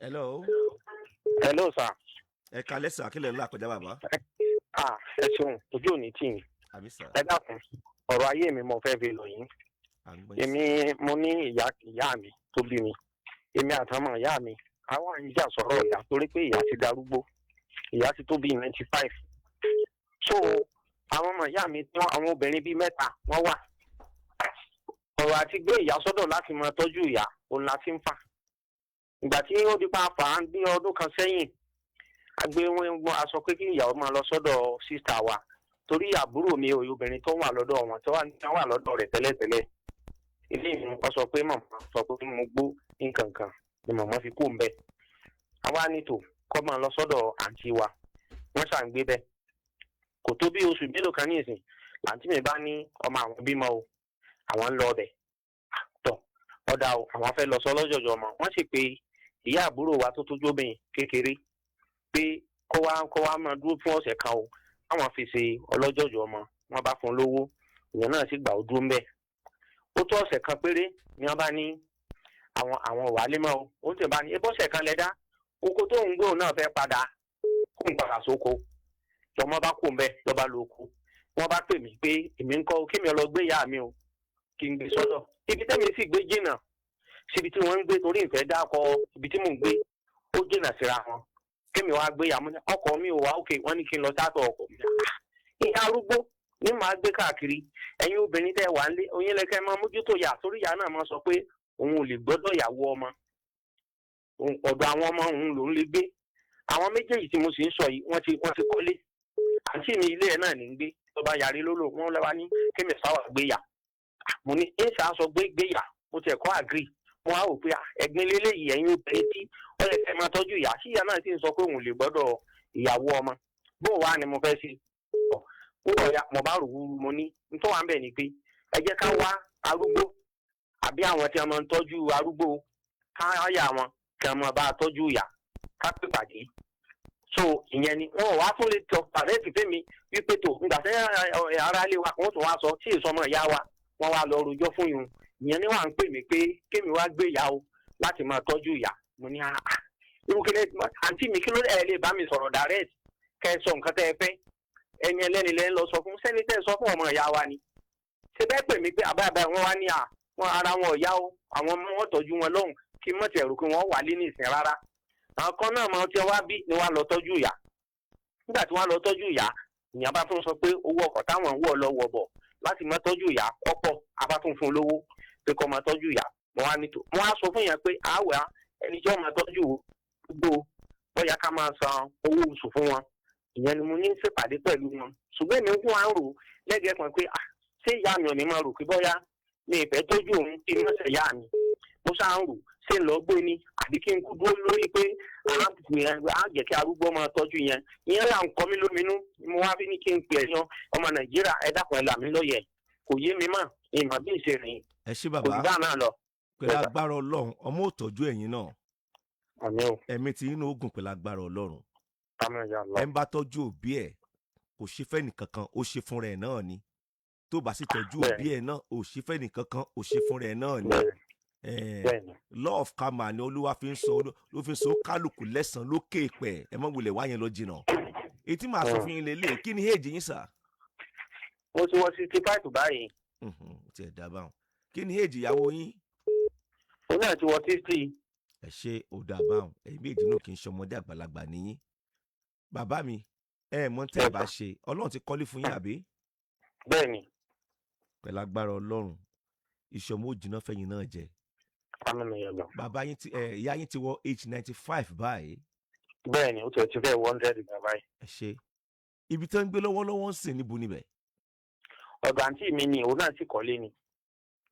Hello. Hello sir. Ẹ kalẹ́ sà, kí lẹ̀ ń là kọjá, bàbá? Ah, ẹ ṣeun, ojú ò ní tì yín. Àmín sà. Ẹ dákun, ọ̀rọ̀ ayé mi mo fẹ́ fi lọ̀ yín. À ń gbọ́ yín. Èmi mo ní ìyá, ìyá mi tó bí mi. Èmi àtàwọn ìyá mi, àwọn ìjà sọ̀rọ̀ ìyá torí pé ìyá ti darúgbó, ìyá ti tó bíi 95. So àwọn ọmọ ìyá mi tán, àwọn obìnrin bíi mẹ́ta wọ́n wà. Ọ̀rọ̀ àti gbé ìyá sọ́dọ̀ láti máa tọ́jú ìyá òun la ti ń fà. Ìgbà tí ó di pa fà á ní ọdún kan sẹ́yìn, a gbé wọn, a sọ pé kí ìyàwó máa lọ sọ́dọ̀ sister wa, torí àbúrò mi obìnrin tó wà lọ́dọ̀ wọn, tó wà lọ́dọ̀ rẹ̀ tẹ́lẹ̀tẹ́lẹ̀ ilé ìlú, wọ́n sọ pé màmá sọ pé mo gbó nǹkan kan ni màmá fi kú mbẹ́. Àwa nítò kọ́ máa lọ sọ́dọ̀ àǹtí wa, wọ́n ṣà ń gbé bẹ́ẹ̀. Kò tó bí oṣù mélòó kan ní ìsìn, làǹtí mi bá ní ọmọ àwọn bímọ o, àwọn ń lọ ọbẹ̀ tọ̀ ọ̀dà o, àwọn fẹ́ lọ sọ lọ́jọ́jọ́ ọmọ. Wọ́n sì pé ìyá àbúrò wa tó tójú obìnrin kékeré pé kó wá máa dúró fún ọ̀sẹ̀ kan o, káwọn fi ṣe ọlọ́jọ́jọ́ ọmọ. Wọ́n bá fún un lówó, ìyẹn náà sì gbà ó dúró ń bẹ̀. Ó tó ọ̀sẹ̀ kan péré ni wọ́n bá ní àwọn ò wálé mọ́ o. Ó tẹ̀ bá ní ebọ́sẹ̀ kan lẹ́dá oko tó ń gbé, òun náà fẹ́ padà, kó ń padà sóko. Lọmọ bá kó ń bẹ, lọba lọ oko. Wọ́n bá pè mí pé èmi ń kọ́ kí mi lọ gbé ìyá mi o, kí n gbé sọ́dọ̀. Ibi tẹ́mi sì gbé jìnnà síbi tí wọ́n ń gbé, torí ìfẹ́ dákọ ibi tí mò ń gbé, ó jìnnà síra wọn. Kémi wá gbé ìyá mi, ọkọ mi ò wá òkè. Wọ́n ní kí n lọ sátọ̀ ọkọ mi. Ìyá arúgbó ní màá gbé káàkiri. Ẹ̀yin obìnrin tẹ́ wà nílé oyin lẹ́kẹ́ máa mójútó ìyá, torí ìyá náà máa sọ pé òun ò lè gbọ́dọ̀ ìyàwó ọmọ, ọ̀dọ̀ àwọn ọmọ òun lòún lè gbé. Àwọn méjèèjì tí mo sì ń sọ yìí, wọ́n ti kọ́lé. Àǹtí mi, ilé ẹ̀ náà ní ń gbé. Tó bá yarí lólò, wọ́n lọ́wọ́ ní kémi sáwà gbé yà. Mo ní ẹ̀ sá sọ gbé gbé yà, mo tiẹ̀ kọ́ agree. Mo á wò pé ẹ̀gbin lélẹ́yìí. Ẹ̀yin obìnrin tí ó yẹ kẹ́ máa tọ́jú ìyá sí, ìyá náà sì ń sọ pé òun lè gbọ́dọ̀ ìyàwó ọmọ, bó wà ni mo fẹ́ ṣe? Ó ya mo bá rò wúru. Mo ní nítorí wà ń bẹ̀ ni pé ẹ jẹ́ ká wá arúgbó àbí àwọn tí wọ́n máa ń tọ́jú arúgbó, ká yà wọn kí wọ́n máa bá a tọ́jú ìyá, ká pè pàdé. So ìyẹn ni wọn ò wá tún lè tọ pàrẹ́ẹ̀tì fẹ́mi wípé tó ìgbà tẹ́ ara ilé wa wọ́n tún wá sọ tí èso ọmọ ìyá wa, wọ́n wá lọ rojọ́ fún yun. Ìyẹn ni wọ́n à ń pè mí pé kémi wá gbé ìyá o láti máa tọ́jú ìyá. Mo ní àá irú kí lè àǹtí mi, kí ló ẹ lè bá mi sọ̀rọ̀ direct, kẹ́ ẹ sọ nǹkan tẹ́ ẹ fẹ́? Ẹni ẹlẹ́ni lẹ́ ń lọ sọ fún sẹ́ni tẹ́ ẹ sọ fún ọmọ ìyá wa ni. Ṣé bẹ́ẹ̀ pè mí pé àbá àbá wọn wá ní à wọn ara wọn ò yá o, àwọn ọmọ wọn tọ́jú wọn lọ́hùn, kí mọ̀tì ẹ̀rù kí wọ́n wà lé ní ìsìn rárá. Àwọn kan náà máa ti wá bí ni wọ́n lọ tọ́jú ìyá. Nígbà tí wọ́n lọ tọ́jú ìyá, ìyá bá tún sọ pé owó ọkọ̀ táwọn ń wọ̀ lọ wọ̀ bọ̀ láti máa tọ́jú ìyá ọ̀pọ̀, abá tún fún un lówó pé kó máa tọ́jú ìyá. Mo wá ní tó mo wá sọ fún yẹn pé àwẹ̀ ẹni tí wọ́n máa tọ́jú gbogbo, bóyá ká máa san owó oṣù fún wọn. Ìyẹn ni mo ní ṣèpàdé pẹ̀lú wọn. Ṣùgbọ́n èmi ń kún wa ń rò lẹ́gẹ̀ẹ́ kan pé ah, ṣé ìyá mi ò ní máa rò pé bóyá mi ì fẹ́ tọ́jú òun, kí n má ṣe ìyá mi? Mo ṣáà ń rò, ṣé ń lọ gbé ni àbí kí n kú dúró lórí pé á jẹ́ kí arúgbó máa tọ́jú yẹn? Ìyẹn là ń kọ́ mi lóminú. Mo wá fi ní kí n pè é yan ọmọ Nàìjíríà. Ẹ dákun, ẹ là mí lóye, kò yé mi mọ́ ìmọ̀ bí ìṣe rìn. Ẹ ṣé Kò bàbá. jù bá náà lọ. Pẹ̀lú agbára Ọlọ́run, ọmọ ò tọ́jú ẹ̀yin náà. Àmín o. Ẹ̀mí tí inú ogun pẹ̀lú agbára Ọlọ́run. Àmín ya Allah. Ẹ ń bá tọ́jú òbí ẹ̀, kò ṣe fẹ́ nìkankan, ó ṣe fúnra ẹ̀ náà ni. Tó bá sì tọ́jú òbí ẹ̀ náà, ò ṣe fẹ́ nìkankan, ó ṣe fúnra ẹ̀ náà ni. Law of karma ni Olúwa fi ń sọ, ló fi ń sọ kálukú lẹ́sàn-án lókè pẹ̀. Ẹ mọ̀ wulẹ̀ wáyẹn lọ jìnnà. Èyí tí màá sọ fún yín lélẹ̀, kí ni age yín sà? Mo ti wọ 65 báyìí. Ó tiẹ̀ dá báwọn. Kí ni age ìyàwó yín? Òun náà ti wọ 60. Ẹ ṣe, ò dà báwọn. Ẹ̀yin méjì náà kì í ṣọmọdé, àgbàlagbà nìyí. Bàbá mi, ẹ mọ̀ tẹ́ ẹ bá ṣe, Ọlọ́run ti kọ́lé fún yín, àbí? Bẹ́ẹ̀ni. Pẹ̀lú agbára Ọlọ́run, ìṣọ̀mọ́ òjìnà fẹ̀yìn náà jẹ. Àmín ya Allah. Bàbá yín ti ẹ ìyá yín ti wọ age 95 báyìí? Bẹ́ẹ̀ni, ó ti fẹ́ 100 gbà báyìí. Ẹ ṣe. Ibi tí wọ́n ń gbé lọ́wọ́lọ́wọ́ ń sìn, níbo níbẹ̀? Ọ̀dọ̀ àǹtí mi ni, òun náà sì kọ́lé ni.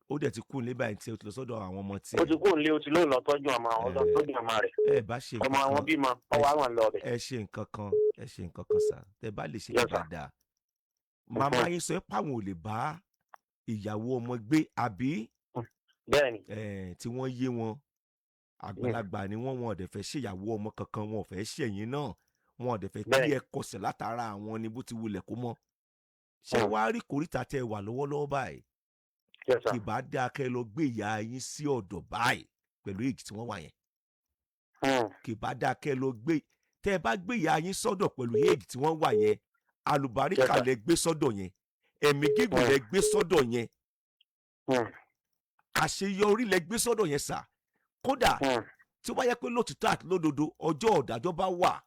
Ó dẹ̀ ti kú nílé báyìí tí ó ti lọ sọ́dọ̀ àwọn ọmọ tí? Ó ti kú nílé, ó ti lóun lọ tọ́jú ọmọ, ó lọ tọ́jú ọmọ rẹ̀. Ẹ bá ṣe Ọmọ nǹkan àwọn kan. bímọ, ọwọ́ àwọn lọ bẹ̀. Ẹ ṣe nǹkan kan, ẹ ṣe nǹkan kan sà, tẹ bá lè ṣe Yes, sir. dáadáa. Màmá yín sọ pé àwọn ò lè bá ìyàwó ọmọ gbé, àbí? Bẹ́ẹ̀ni. Tí wọ́n yé wọn, àgbàlagbà ni wọ́n, wọn ò dẹ̀ fẹ́ ṣèyàwó ọmọ kankan, wọn ò fẹ́ ṣẹ̀yìn náà, wọn ò dẹ̀ fẹ́ kí ẹ kọsẹ̀ látara àwọn ni, bó ti wulẹ̀ kó mọ́. Ṣé wàá rí kòríta tẹ wà lọ́wọ́lọ́wọ́ báyìí? Yes, sir. Kì bá dáa kẹ́ ẹ lọ gbé ìyá yín sí ọ̀dọ̀ báyìí pẹ̀lú èjì tí wọ́n wà yẹn. Kì bá dáa kẹ́ ẹ lọ gbé. Tẹ́ ẹ bá gbé ìyá yín sọ́dọ̀ pẹ̀lú éèdì tí wọ́n wà yẹn, àlùbáríkà Yes, sir. lẹ gbé sọ́dọ̀ yẹn, ẹ̀mí gígùn lẹ gbé sọ́dọ̀ yẹn, àṣeyọrí lẹ gbé sọ́dọ̀ yẹn sà. Kódà tí ó bá yẹ pé lótìtọ́ àti lódodo ọjọ́ ọ̀dájọ́ bá wà,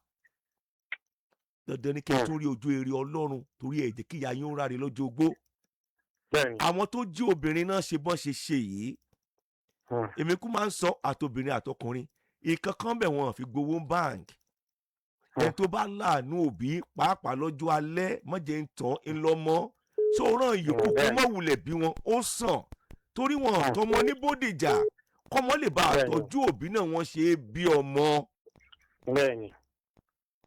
dandan ni kí ẹ tún rí ojú ere Ọlọ́run, torí ẹ jẹ́ kí ìyá yín ó ráre lọ́jọ́ ogbó. Àwọn tó jí obìnrin náà ṣe bọ́n ṣe ṣe yìí, èmi kú máa ń sọ, àtobìnrin àtọkùnrin, ìkankan bẹ̀ wọ́n fi gbowó bank. Ẹni tó bá láàánú òbí, pàápàá lọ́jọ́ alẹ́, mọ̀jẹ̀ ń tán ńlọmọ sóòrán ìyókù kó mọ̀ wulẹ̀ bí wọn ó sàn, torí wọn tọmọ ní Bódìjà kọ́mọ lè bá àtọ́jú òbí náà wọ́n ṣe é bí ọmọ.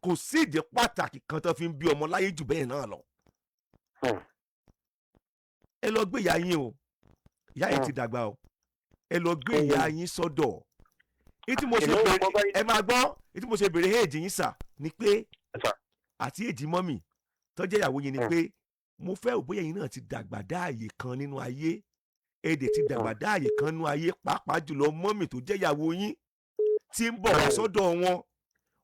Kò sí ìdí pàtàkì kan tó fi ń bí ọmọ láyé jù bẹ́ẹ̀ náà lọ. Ẹ lọ gbé ìyá yín o, ìyá yín ti dàgbà o, ẹ lọ gbé ìyá yín sọ́dọ̀. Èyí tí mo ṣe Èmi ò béèrè gbọ́ báyìí. Ẹ máa gbọ́, èyí tí mo ṣe béèrè éèjì yín sà ni pé Yes, sir. àti éèjì mọ́mì tó jẹ́ ìyàwó yín ni pé mo fẹ́ ò bóyá yín náà ti dàgbà dáàyè kan nínú ayé, èdè ti dàgbà dáàyè kan nínú ayé, pàápàá jùlọ mọ́mì tó jẹ́ ìyàwó yín tí ń bọ̀ wá sọ́dọ̀ wọn,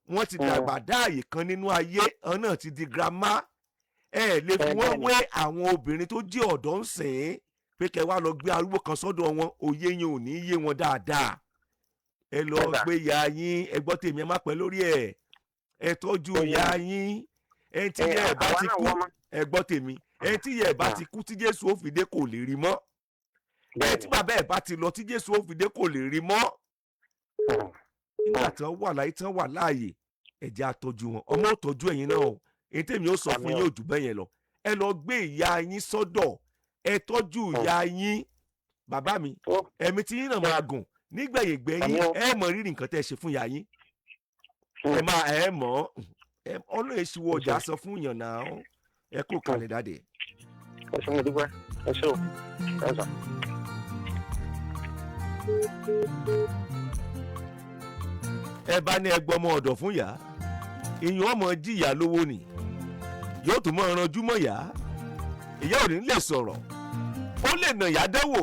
wọ́n ti dàgbà dáàyè kan nínú ayé, ọ̀n náà ti di grandma. Ẹ lè fi wọ́n wé àwọn obìnrin tó jẹ́ ọ̀dọ́ ń sìn ín pé kẹ́ wá lọ gbé arúgbó kan sọ́dọ̀ wọn, òye yín ò ní yé wọn dáadáa. Ẹ lọ Yes, sir. gbé ìyá yín. Ẹ gbọ́ tèmi, ẹ má pẹ́ lórí ẹ̀. Ẹ tọ́jú Ó yé ìyá yín. Ẹ tí ìyá ẹ bá Àwa ti náà kú, wọ́n mọ́. ẹ gbọ́ tèmi, ẹ tí ìyá ẹ bá ti kú tí Jésù ó fi dé, kò lè rí mọ́. Ẹ tí bàbá ẹ bá ti lọ tí Jésù ó fi dé, kò lè rí mọ́. Nígbà tí wọ́n wà láyé, tí wọ́n wà láàyè, ẹ jẹ́ á tọ́jú wọn. Ọmọ ò tọ́jú ẹ̀yin náà o. Èyí tèmi ó sọ fún Àmín o. yín ò jù bẹ́ẹ̀ yẹn lọ. Ẹ lọ gbé ìyá yín sọ́dọ̀, ẹ tọ́jú ìyá yín. Bàbá mi, Ó. ẹ̀mí tí yín náà máa gùn nígbẹ̀yìn gbẹ̀yìn. Àmín o. Ẹ mọ rírì nǹkan tẹ́ ẹ ṣe fún ìyá yín. Ẹ máa ẹ mọ̀ ẹ ọlọ́ọ̀ èsì wo ọjà sọ fún yàn náà. Ẹ kó kalẹ̀ dáadé. Ẹ ṣé, mo dúpẹ́. Ẹ ṣé o. Ẹ sà. Ẹ bá ní ẹgbẹ́ ọmọ ọ̀dọ̀ fún yá, ìyẹn ọmọ jìyà lówó ni, yóò tún mọ ranjú mọ́ yá. Ìyá ò ní lè sọ̀rọ̀, ó lè nà yá dẹ́wò.